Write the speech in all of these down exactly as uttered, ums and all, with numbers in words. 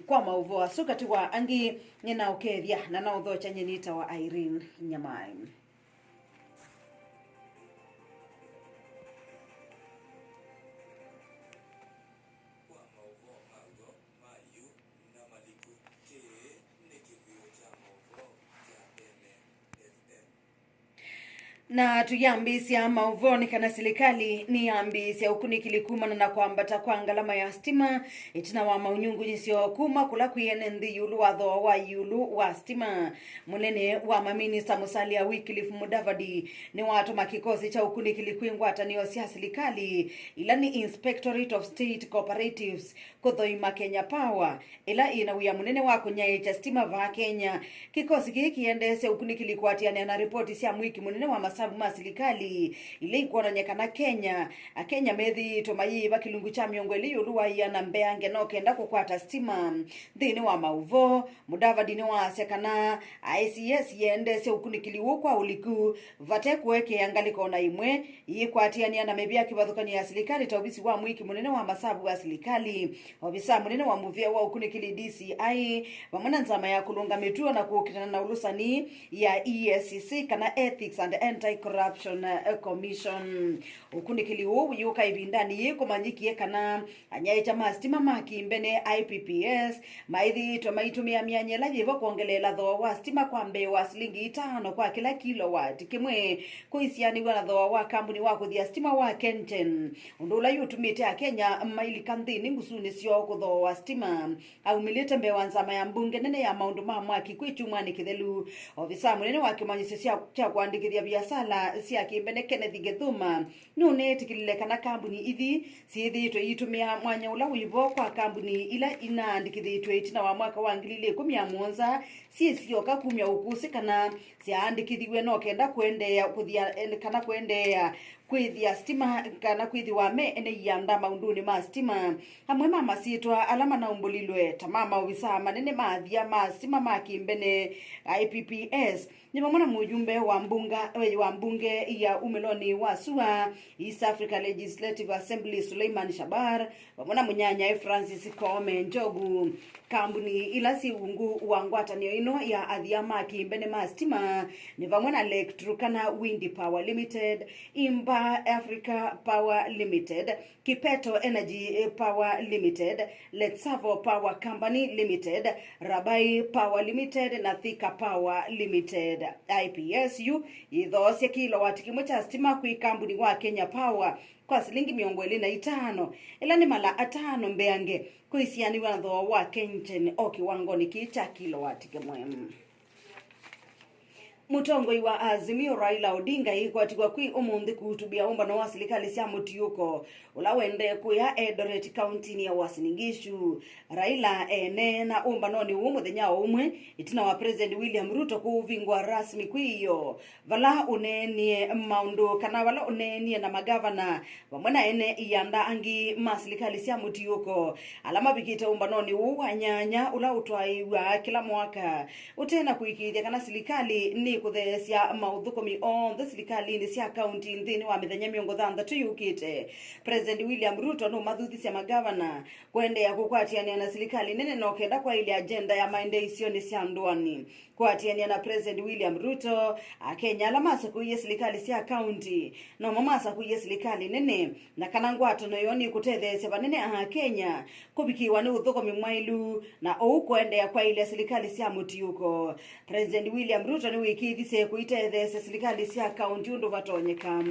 Kwa maũvoo asu katĩ wa angĩ, nĩnaũkethya na naũthokya nyie nĩtawa Irene Nyamai. Kwa maũvoo ma w'o ma yu na maliku, kĩĩ nĩ kĩvĩo kya maũvoo kya Ene F M. Na tũyambĩĩsya maũvoo nĩ kana silikalĩ nĩyambĩĩsya ũkunĩkĩli kumana na kwambata kwa ngalama ya sitima, ĩtina wa maũnyungunyĩsyo kuma kũla kwĩ ene nthĩ ĩũlũ wa thooa wa ĩũlũ wa sitima. Mũnene wa maminista Musalia Wycliffe Mudavadi nĩwatũma kĩkosi kya ũkunĩkĩli kwĩ ngwatanĩo sya silikalĩ, ila nĩ Inspectorate of State Cooperatives, kũthoima Kenya Power, ĩla ĩna wĩa mũnene wa kũnyaĩĩkya sitima vaa Kenya. Kĩkosi kĩĩ kĩendeesya ũkunĩkĩli kũatĩanĩa na ripoti sya mũĩki mũnene wa masavu ma silikalĩ, ila ikwonany'a kana Kenya, Akenya methĩĩtwe mayĩĩva kĩlungu kya mĩongo ĩlĩ ĩũlũ wa ĩana mbeange no kenda kũkwata sitima. Nthĩnĩ wa maũvoo, Mudavadi nĩwaasya kana I C S yĩendeesya ũkunĩkĩli ũũ kwa ũliku, vate kũekea ngalĩko o na ĩmwe yĩkwatĩanĩa na mĩvĩa kĩvathũkany'o ya silikalĩ ta ovisi wa mũĩki mũnene wa masavu wa silikalĩ, ovisa mũnene wa mũvĩa wa ũkunĩkĩli D C I, vamwe na nzama ya kũlũnga mĩtuo na kũkitana na ũlũsani ya E A C C kana Ethics and Anti-Corruption Commission. Ũkunĩkĩli ũũ wĩyũka ĩvindanĩ yĩĩ kũmanyĩkie kana anyaĩĩkya ma sitima ma kĩmbene, I P P S, maĩthĩĩtwe maitũmĩa myanya ĩla yĩvo kwongeleela thooa wa sitima kwa mbee wa silingi itano kwa kĩla kilowati kĩmwe, kũisianĩw'a na thooa wa kambuni wa kũthya sitima wa KenGen, ũndũ ũla ũtumĩte Akenya mailika nthĩnĩ ngusunĩ syoo kũthooa sitima. Aumĩlĩte mbee wa nzama ya mbunge nene ya maũndũ ma mwaki kwĩ kyumwanĩ kĩthelu, ovisa mũnene wa kĩmanyĩsyo sya, kya kũandĩkĩthya viasala sya kĩmbene Kenneth Gethuma nũneetĩkĩlile kana kambuni ithi syĩthĩĩtwe iitũmĩa mwanya ũla wĩvo kwa kambuni ila inaandĩkĩthĩtw'e ĩtina wa mwaka wa ngili ili ĩkũmi na mũonza syĩ syoka kumya ũkũsĩ kana syaandĩkĩthiw'e no kenda kũendeea kũthya, kana kũendeea kwĩthya sitima kana kwĩthĩwa me ene ianda maũndũnĩ ma sitima. Amwe ma masyĩtwa ala manaumbũlilwe ta ma maovisaa manene ma athya ma sitima ma kĩmbene, I P P S, nĩ vamwe na mũjumbe wa mbunga, wa mbunge ya umĩlonĩ wa sua, East Africa Legislative Assembly, Suleiman Shabar, vamwe na mũnyanyae Francis Koome Njogu. Kambuni ila syĩ ungu wa ngwatanĩo ĩno ya athya ma kĩmbene ma sitima nĩ vamwe na Lake Turkana Wind Power Limited, Imba Africa Power Limited, Kipeto Energy Power Limited, Letsavo Power Company Limited, Rabai Power Limited na Thika Power Limited. I P S U yĩthoosya kilowati kĩmwe kya sitima kwĩ kambuni wa Kenya Power kwa silingi mĩongo ĩlĩ na itano, ĩla nĩ mala atano mbeange, kũisianĩw'a na thooa wa KenGen o kĩwangonĩ kĩĩ kya kilowati kĩmwe. Mũtongoi wa Azimio Raila Odinga ĩkwatiwa kwĩ ũmũnthĩ kũhutubĩa ũmbano wa silikalĩ sya mũtiũko ũla ũendee kũya Eldoret kauntinĩ ya Uasin Gishu. Raila eneena ũmbanonĩ ũũ mũthenya o ũmwe ĩtina wa President William Ruto kũũvingũa rasmi kwĩ ĩyoo, vala ũneenie maũndũ kana vala ũneenie na magavana vamwe na ene ianda angĩ ma silikalĩ sya mũtiũko ala mavikĩte ũmbanonĩ ũũ wa nyanya ũla ũtwaĩĩw'a kĩla mwaka, ũte na kũĩkĩĩthya kana silikalĩ nĩkũtheesya maũthũkũmi onthe silikalĩnĩ sya kaunti nthĩnĩ wa mĩthenya mĩongo thanthatũ yũkĩte. President William Ruto nũmathuthisye magavana kũendeea kũkwatĩanĩa na silikalĩ nene no kenda kwaĩlya agenda ya maendeeo isionĩ sya ndũanĩ. Kũatĩanĩa na President William Ruto, Akenya ala masakũie silikalĩ sya kaunti nomo masakũie silikalĩ nene, na kana ngwatanĩo ĩyo nĩkũtetheesya vanene Akenya kũvikĩĩwa nĩ ũthũkũmi mwaĩlu, na ũu kũendeea kwaĩlya silikalĩ sya mũtiũko. President William Ruto nĩwĩkĩĩthisye kũitetheesya silikalĩ sya kaunti ũndũ vatonyeka.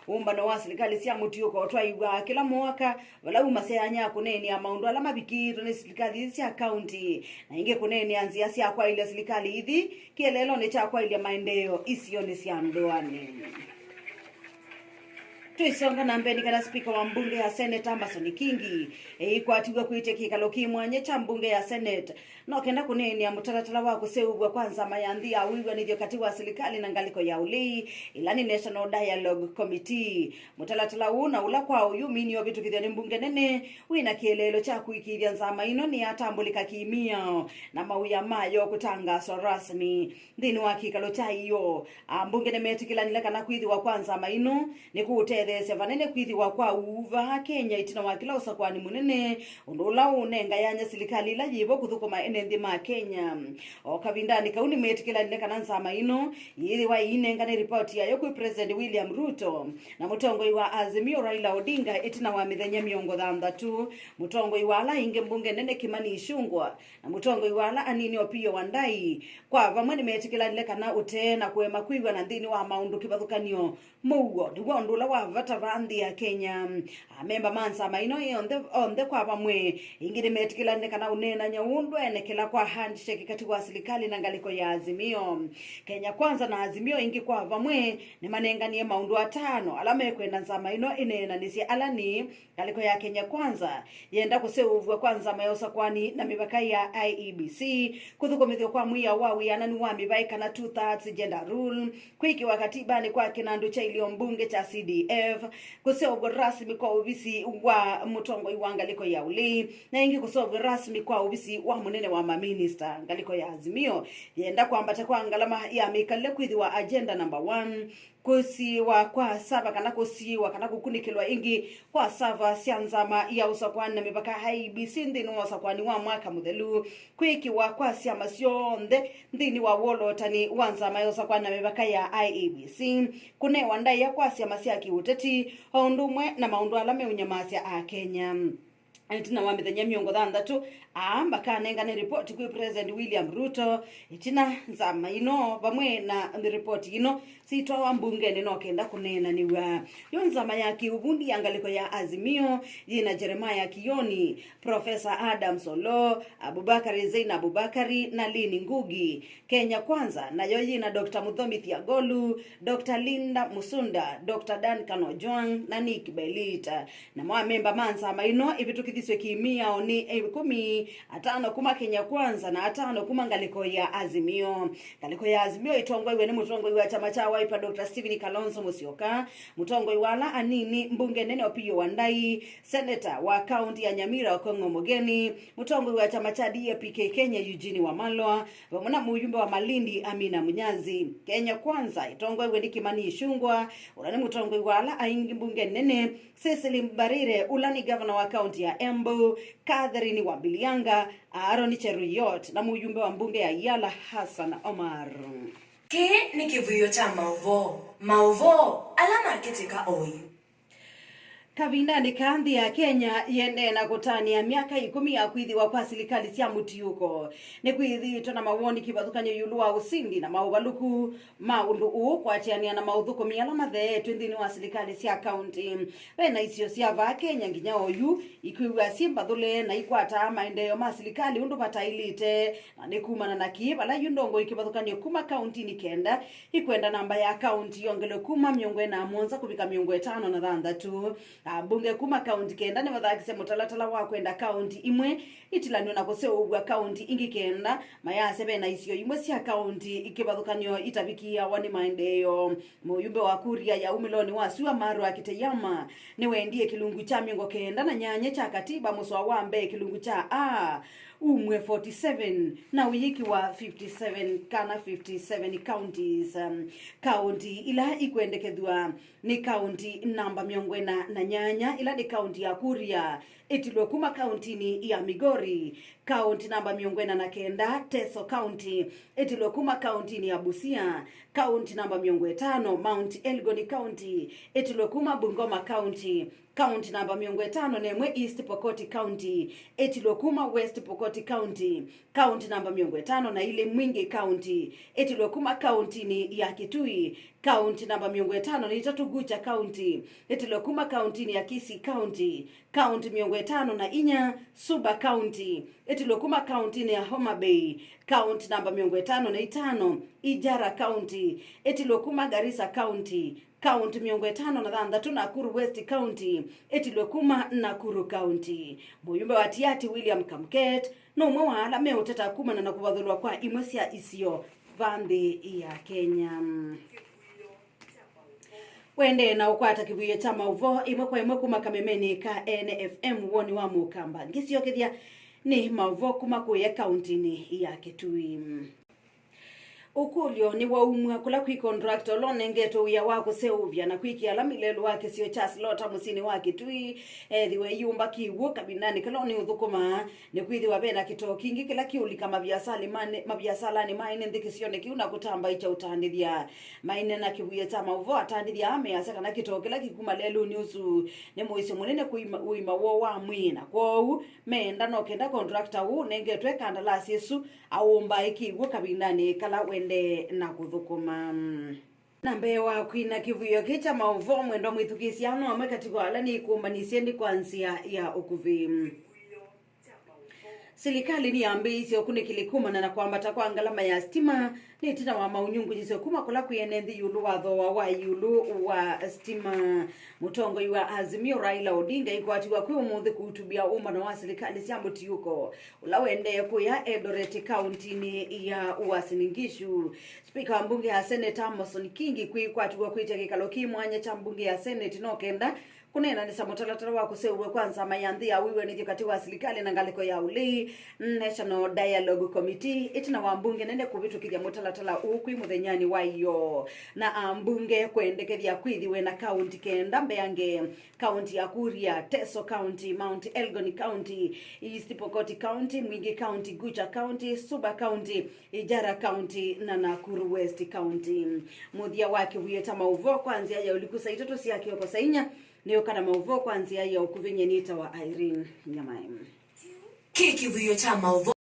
Ũmbano wa silikalĩ sya mũtiũko ũtwaĩw'a kĩla mwaka, vala umasya yanya ya kũneenea maũndũ ala mavikĩĩtwe nĩ silikalĩ ithi sya kaunti, na ĩngĩ kũneenea nzĩa sya kwaĩlya silikalĩ ithi kĩeleelonĩ kya kwaĩlya maendeeo isionĩ sya ndũanĩ. Twĩsonga na mbee nĩ kana spika wa mbunge ya Senate Amason Kingi ĩikwatiw'a kwĩtya kĩkalo kĩ mwanya kya mbunge ya Senate no kenda kũneenea mũtalatala wa kũseũvw'a kwa nzama ya nthĩ ya wĩw'anĩthyo katĩ wa silikalĩ na ngalĩko ya ũlei, ĩla nĩ National Dialogue Committee. Mũtalatala ũũ na ũla kwa ũyu ũminie ũvĩtũkĩthw'a nĩ mbunge nene wĩ na kĩeleelo kya kũĩkĩĩthya nzama ĩno nĩyatambũlĩka kĩ-mĩao na mawĩa mayo kũtangaswa rasmi. Nthĩnĩ wa kĩkalo kya ĩyoo, ambunge nĩmetĩkĩlanile kana kwĩthĩwa kwa nzama ĩno nĩkũũtethya Kũtetheesya vanene kwĩthĩwa kwa ũu vaa Kenya ĩtina wa kĩla ũsakũani mũnene, ũndũ ũla ũũnenga yanya silikalĩ ila yĩvo kũthũkũma ene nthĩ ma Kenya. O kavindanĩ kau nĩmetĩkĩlanile kana nzama ĩno yĩthĩwa ĩinengane ripoti yayo kwĩ President William Ruto na mũtongoi wa Azimio Raila Odinga ĩtina wa mĩthenya mĩongo thanthatũ. Mũtongoi wa ala aingĩ mbunge nene Kimani Ichung'wah na mũtongoi wa ala anini Opiyo Wandayi kwa vamwe nĩmetĩkĩlanile kana ũtee na kũema kwĩw'ana nthĩnĩ wa maũndũ kĩvathũkany'o, mũuo nĩw'o ũndũ ũla wa vata vaa nthĩ ya Kenya. Amemba ma nzama ĩno yonthe onthe kwa vamwe ĩngĩ nĩmetĩkĩlanile kana ũneenany'a ũũ ndweenekela kwa handshake katĩ wa silikalĩ na ngalĩko ya Azimio. Kenya Kwanza na Azimio ĩngĩ kwa vamwe nĩmanenganie maũndũ atano ala mekwenda nzama ĩno ĩneenanĩsye, ala nĩ ngalĩko ya Kenya Kwanza yenda kũseũvw'a kwa nzama ya ũsakũani na mĩvaka ya I E B C, kũthũkũmĩthw'a kwa mwĩao wa wĩananu wa mĩvaĩ kana two-thirds gender rule, kwĩkĩwa katibanĩ kwa kĩnandũ kya ilio mbunge kya C D F, kũseũvw'a rasmi kwa ovisi wa mũtongoi wa ngalĩko ya ũlei, na ĩngĩ kũseũvw'a rasmi kwa ovisi wa mũnene wa maminista. Ngalĩko ya Azimio yenda kwambata kwa ngalama ya mĩkalĩle kwĩthĩwa agenda number one, kũsiĩwa kwa sava kana kũsiĩwa kana kũkunĩkĩlwa ĩngĩ kwa sava sya nzama ya ũsakũani na mĩvaka I E B C nthĩnĩ wa ũsakũani wa mwaka mũthelu, kwĩkĩwa kwa syama syonthe nthĩnĩ wa wolotani wa nzama ya ũsakũani na mĩvaka ya I E B C, kũnewa ndaĩa kwa syama sya kĩũteti, o ũndũ ũmwe na maũndũ ala meũnyamasya Akenya. Ĩtina wa mĩthenya mĩongo thanthatũ, aa makanengane ripoti kwĩ President William Ruto. Ĩtina nzama ĩno vamwe na ripoti ĩno syĩtwawa mbungenĩ no kenda kũneenanĩw'a. Yo nzama ya kĩũvundi ya ngalĩko ya Azimio yĩna Jeremiah Kioni, Professor Adams Oloo, Abubakari Zeina Abubakari na Lynn Ngugi. Kenya Kwanza nayo yĩna Doctor Muthomi Thiagolu, Doctor Linda Musunda, Doctor Duncan Ojwang na Nick Belit. Namo amemba ma nzama ĩno ĩvĩtũkĩthisye kĩmĩao nĩ ĩkũmi, atano kuma Kenya Kwanza na atano kuma ngalĩko ya Azimio. Ngalĩko ya Azimio ĩtongoew'e nĩ mũtongoi wa kyama kya Wiper Doctor Stephen Kalonzo Musyoka, mũtongoi wa ala anini mbunge nene Opiyo Wandayi, seneta wa kaunti ya Nyamira Okong'o Mugeni, mũtongoi wa kyama kya D A P K Kenya Eugene Wamalwa, vamwe na mũyumbe wa Malindi Amina Munyazi. Kenya Kwanza ĩtongoew'e nĩ Kimani Ichung'wah, ũla nĩ mũtongoi wa ala aingĩ mbunge nene, Cecily Mbarire, ũla nĩ gavana wa kaunti ya Embu, Catherine Wambilianga, Aaron Cheruiyot, na mũyumbe wa mbunge ya Yala Hassan Omar. Kĩĩ nĩ kĩvuĩo kya maũvoo, maũvoo ala makĩtĩka oyu. Kavindanĩ kaa nthĩ ya Kenya yĩendee na kũtanĩa myaka ĩkũmi ya kwĩthĩwa kwa silikalĩ sya mũtiũko. Nĩkwĩthĩĩtwe na mawoni kĩvathũkany'o ĩũlũ wa ũsindi na maũvalũku ma ũndũ ũũ kũatĩanĩa na maũthũkũmi ala matheetw'e nthĩnĩ wa silikalĩ sya kaunti. Ve na isio sya vaa Kenya nginya oyu ikwĩw'a syĩ mbathũle na ikwataa maendeeo ma silikalĩ ũndũ vataĩlĩte, na nĩ kumana na kĩĩ vala yu ndongoi kĩvathũkany'o kuma kauntinĩ kenda ikwenda namba ya kaunti yongelwe kuma mĩongo ĩna na mũonza kũvika mĩongo ĩtano na thanthatũ. Ambunge kuma kaunti kenda nĩmathakisye mũtalatala wa kwenda kaunti imwe itilanw'e na kũseũvw'a kaunti ingĩ kenda, mayasya ve na isio imwe sya kaunti kĩvathũkany'o itavikĩawa nĩ maendeeo. Mũyumbe wa Kuria ya umĩlonĩ wa sua Marwa Kiteyama nĩwendie kĩlungu kya mĩongo kenda na nyanya kya katiba mũsoa wa mbee kĩlungu kya A umw'e forty seven na ũyĩkĩwa fifty seven kana fifty seven counties. Um, kaunti ila ikwendekethw'a nĩ kaunti namba mĩongo ĩna na nyanya, ila nĩ kaunti ya Kuria, ĩtilwe kuma kauntinĩ ya Migori, kaunti namba mĩongo ĩna na kenda, Teso County, ĩtilwe kuma kauntinĩ ya Busia, kaunti namba mĩongo ĩtano, Mount Elgon County, ĩtilwe kuma Bungoma County, kaunti namba mĩongo ĩtano na ĩmwe, East Pokot County, ĩtilwe kuma West Pokot County, kaunti namba mĩongo ĩtano na ilĩ, Mwingi County, ĩtilwe kuma kauntinĩ ya Kitui, kaunti namba mĩongo ĩtano na itatũ, Gunja County, ĩtilwe kuma kauntinĩ ya Kisii County, kaunti mĩongo ĩtano na inya, Suba County, ĩtilwe kuma kauntinĩ ya Homa Bay, kaunti namba mĩongo ĩtano na itano, Ijara County, ĩtilwe kuma Garissa County, kaunti mĩongo ĩtano na thanthatũ, Nakuru West County, ĩtilwe kuma Nakuru County. Mũyumbe wa Tiaty William Kamket nĩ ũmwe wa ala meũteta kumana na kũvathũlwa kwa imwe sya isio va nthĩ ya Kenya. Wendee na ũkwata kĩvuĩo kya maũvoo ĩmwe kwa ĩmwe kuma kamemenĩ ka Ene F M woni wa Mũkamba, ngĩsyokethya nĩ maũvoo kuma kũya kauntinĩ ya Kitui. Ũkũlyo nĩwaumw'a kũla kwĩ contractor ũla ũnengetwe wĩa wa kũseũvya na kwĩkĩa ala mĩlelũ wa kĩsio kya Slaughter mũsyĩnĩ wa Kitui ethĩwe eyũmba kĩw'ũ kavindanĩ kala ũnĩũthũkũmaa, nĩkwĩthĩwa ve na kĩtoo kingĩ kĩla kĩũlika maviasalĩ mane-, maviasalanĩ maene nthĩ kĩsionĩ kĩu na kũtambaĩkya ũtandĩthya. Maineena kĩvuĩo kya maũvoo, atandĩthya aa measya kana kĩtoo kĩla kĩkuma lelũnĩ ũsu nĩ mũisyo mũnene kwĩ ũima, ũima woo wa mwĩĩ, na kwoou meenda no kenda contractor ũũ ũnengetwe kandalasi ĩsu aũmbae kĩw'ũ kavindanĩ kala ũendee na kũthũkũma. Na mbee wa kwina kĩvuĩo kĩĩ kya maũvoo, mwendwa mwĩthukĩĩsya, no amwe katĩ wa ala nĩkũmbanisye nĩ kwa nzĩa ya ũkuvĩ. Silikalĩ nĩyambĩĩisye ũkunĩkĩli kumana na kwambata kwa ngalama ya sitima nĩ ĩtina wa maunyungunyĩsyo kuma kũla kwĩ ene nthĩ ĩũlũ wa thooa wa ĩũlũ wa sitima. Mũtongoi wa Azimio Raila Odinga aikwatiwa kwĩ ũmũnthĩ kũutubĩa ũmbano wa silikalĩ sya mũtiũko ũla ũendee kũya Eldoret kauntinĩ ya Uasin Gishu. Spika wa mbunge ya Senate Amason Kingi kwĩkwatiwa kwĩtya kĩkalo kĩ mwanya kya mbunge ya Senate no kenda kũneenanĩsya mũtalatala wa kũseũvw'a kwa nzama ya nthĩ ya wĩw'anĩthyo katĩ wa silikalĩ na ngalĩko ya ũlei, National Dialogue Committee, ĩtina wa mbunge nene kũvĩtũkĩthya mũtalatala ũũ kwĩ mũthenyanĩ wa ĩyoo, na ambunge kwendekethya kwĩthĩwe na kaunti kenda mbeange: kaunti ya Kuria, Teso County, Mount Elgon County, East Pokot County, Mwingi County, Gucha County, Suba County, Ijara County, na Nakuru West County. Mũthya wa kĩvuĩo kya maũvoo kwa nzĩa ya ũliku saa itatũ sya kĩoko saa inya, nĩ ũka na maũvoo kwa nzĩa ya ũkuvĩ. Nyie nĩtawa Irene Nyamai. Kĩ kĩvuĩo kya maũvoo.